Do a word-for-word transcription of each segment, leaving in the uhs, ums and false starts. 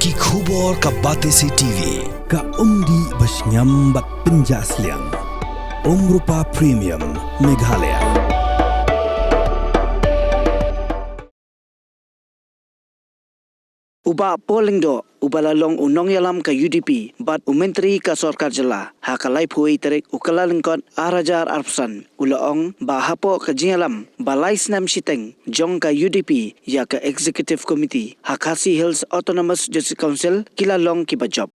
Ki khubor ka Batesi T V, ka umdih ba shngiam bad pynjah sliang. Umrupa Premium, Meghalaya. U Bah Paul Lyngdoh, uba la long u nongïalam ka U D P bad u Myntri ka Sorkar Jylla ha ka laiphew wei tarik u Kyllalyngkot ar hajar arphew san, u la ong ba hapoh ka jingïalam ba lai snem shiteng jong ka U D P ïa ka Executive Committee ha Khasi Hills Autonomous District Council ki la long kiba jop.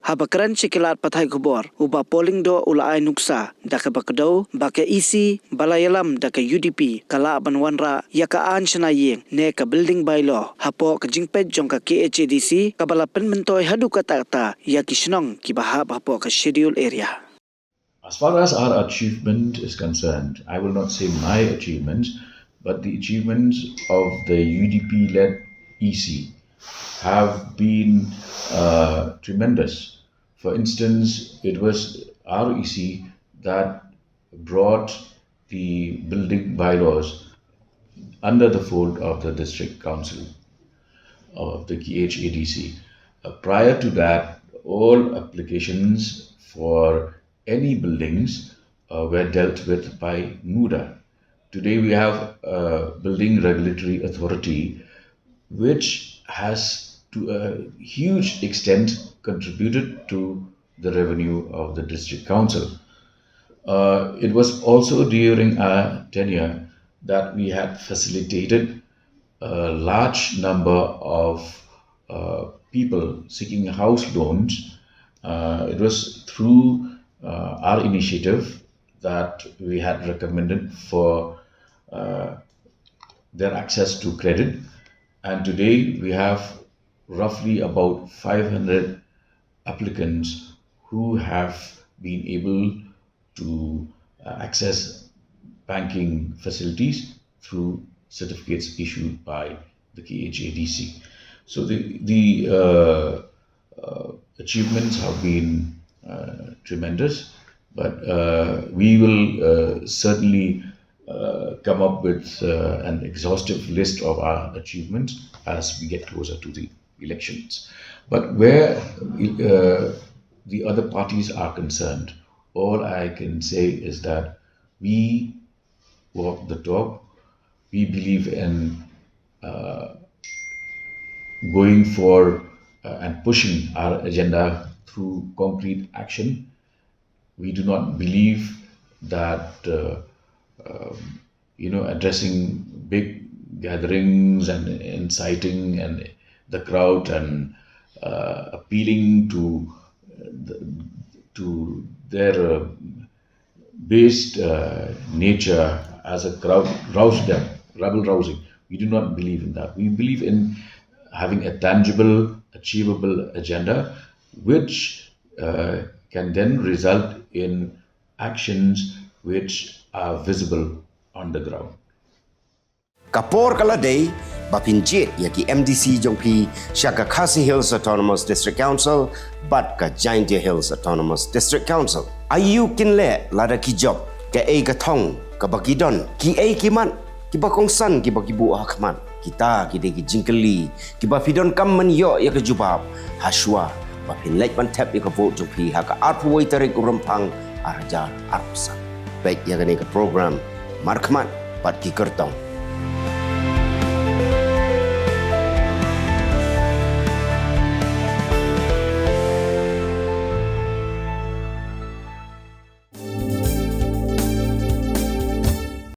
Haba kren sha ki lad pathai khubor, u Bah Paul Lyngdoh u la ai nuksa da kaba kdew ba ka E C ba la ïalam da ka U D P ka lah ban wanrah ïa ka aiñ shna ïing ne ka Building Bylaw hapoh ka jingpeit jong ka K H A D C, kaba la pynmyntoi haduh katta katta ïa ki shnong kiba hap hapoh ka Schedule Area. As far as our achievement is concerned, I will not say my achievements, but the achievements of the U D P-led E C have been uh, tremendous. For instance, it was our E C that brought the building bylaws under the fold of the district council of the K H A D C. Uh, prior to that, all applications for any buildings uh, were dealt with by MUDA. Today we have a building regulatory authority which has to a huge extent contributed to the revenue of the district council. Uh, it was also during our tenure that we had facilitated a large number of uh, people seeking house loans. Uh, it was through uh, our initiative that we had recommended for uh, their access to credit. And today we have roughly about five hundred applicants who have been able to uh, access banking facilities through certificates issued by the K H A D C. So the, the uh, uh, achievements have been uh, tremendous, but uh, we will uh, certainly uh, come up with uh, an exhaustive list of our achievements as we get closer to the elections. But where uh, the other parties are concerned, all I can say is that we walk the talk. We believe in uh, going for uh, and pushing our agenda through concrete action. We do not believe that uh, um, you know, addressing big gatherings and inciting and the crowd and uh, appealing to the, to their uh, based uh, nature as a crowd rouse them, rabble rousing. We do not believe in that. We believe in having a tangible, achievable agenda, which uh, can then result in actions which are visible on the ground. Ka por ka la dei ba phin jied ïa ki M D C jong phi sha ka Khasi Hills Autonomous District Council bad ka Jaintia Hills Autonomous District Council. Aïu kin leh lada ki jop, kaei ka thong kaba ki don, kiei ki mat kiba kongsan kiba ki buh ha khmat? Kita ki dei ki jingkylli kiba phi donkam ban ïoh ïa ka jubab hashwa ba phin leit ban thep ïa ka vote jong phi ha ka arphew wei tarik u Rymphang ar hajar arphew san. Peit ïa kane ka program Markhmat bad ki kyrtong